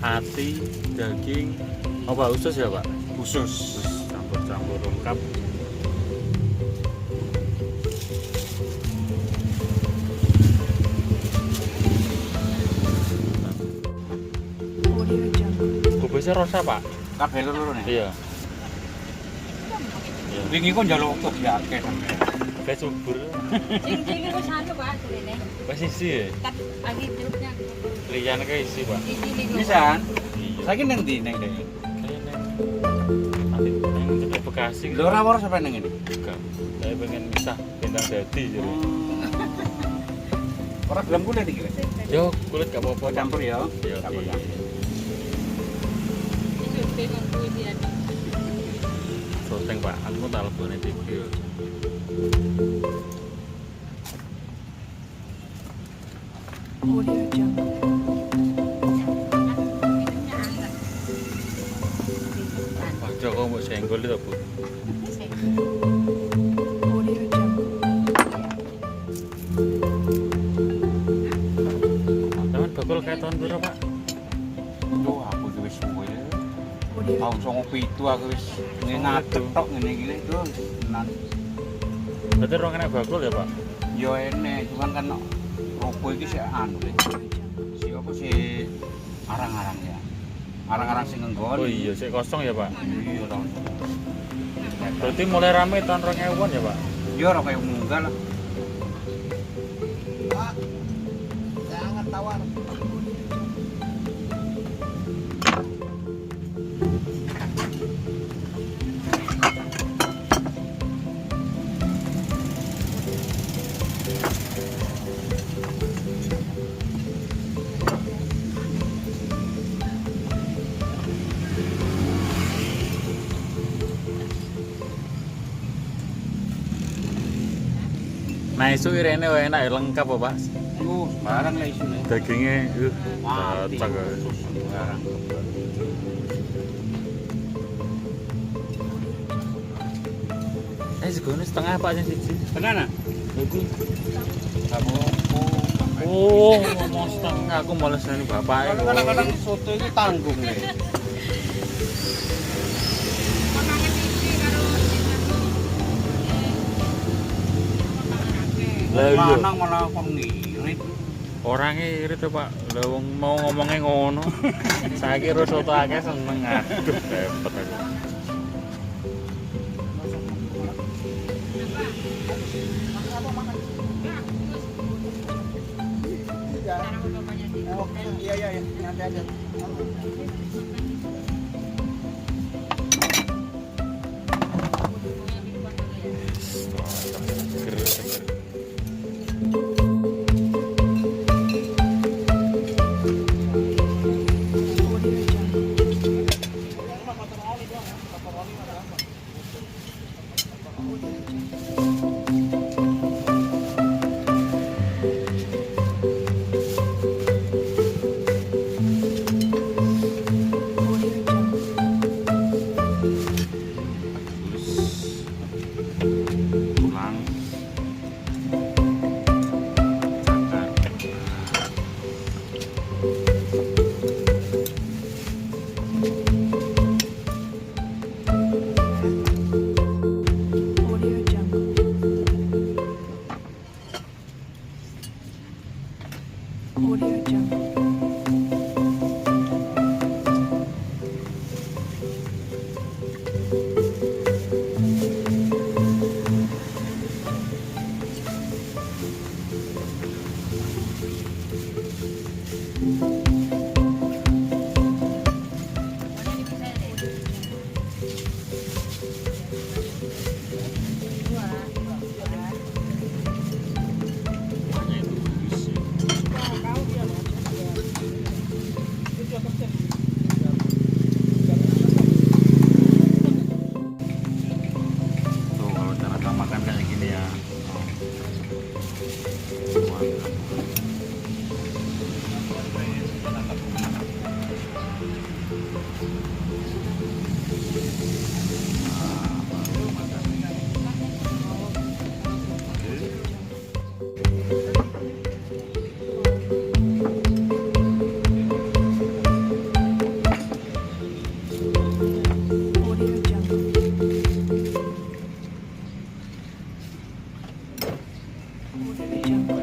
Hati, daging, apa usus ya Pak? Khusus. Campur-campur lengkap. Audio Jungle. Kubisnya rosa Pak? Kabeh loro nih. Iya. Iya. Wingi kok njaluk wektu ya akeh sampe. Kayak subur. Cing-cing itu sanu Pak jarene. Wes isi ya? Tat lagi jeruknya. Liyane kayak isi Pak. Isi niku. Pisan. Iya. Saiki nang ndi nang ndi? Kayak neng nanti neng cedek Bekasi. Lho ora weruh sampe nang ngene. Enggak. Saya pengen misah bintang dadi jadi. Ora gelem kulit iki. Le. Yo kulit gak apa-apa. Oh, campur ya. Yo, Campur. iya. Syuting aku isian. Syuting Pak, aku mau tak lebone TV. Audio Jungle. Wah, Joko mbok senggol itu, Bu. Audio Jungle. Taman bakul kayak tahun piro, Pak? Duh, aku iki wis suwe. Audio Tahun 97 aku wis ngadeg tok ngene iki lho. Duh, tenan. Berarti rong kena bakul ya, Pak? Yo enek, cuman kan roko iki sik anu le. Audio Jungle. Si apa si arang-arang ya. Arang-arang sing nggon. Oh iya, sik kosong ya, Pak. Iya tahun. Berarti mulai rame tahun 2000-an ya, Pak? Yo ora kaya munggah lah. Jangan tawar. Nah, isu irene wae enak ya, lengkap apa, Pak? Yo sembarang lah isine. Dagingnya Mati. cocok. Ya. Khusus sembarang. Eh, segone setengah Pak sing siji. Tenan ah? Iki. Kamu Oh, ngomong setengah aku males nang bapak. Kadang-kadang soto iki tanggung le. Potongan isi karo sing anu. Potongan akeh. Lah iya. Lanang malah kok ngirit. Orangnya irit ya, Pak. Lah wong mau ngomongnya ngono. Saiki ro soto akeh seneng. Aduh, repot aku. Iya. Cara bapaknya sih. Oh, iya iya iya, nanti aja. Seger, seger. Audio Jungle. Audio Jungle. Audio Jungle.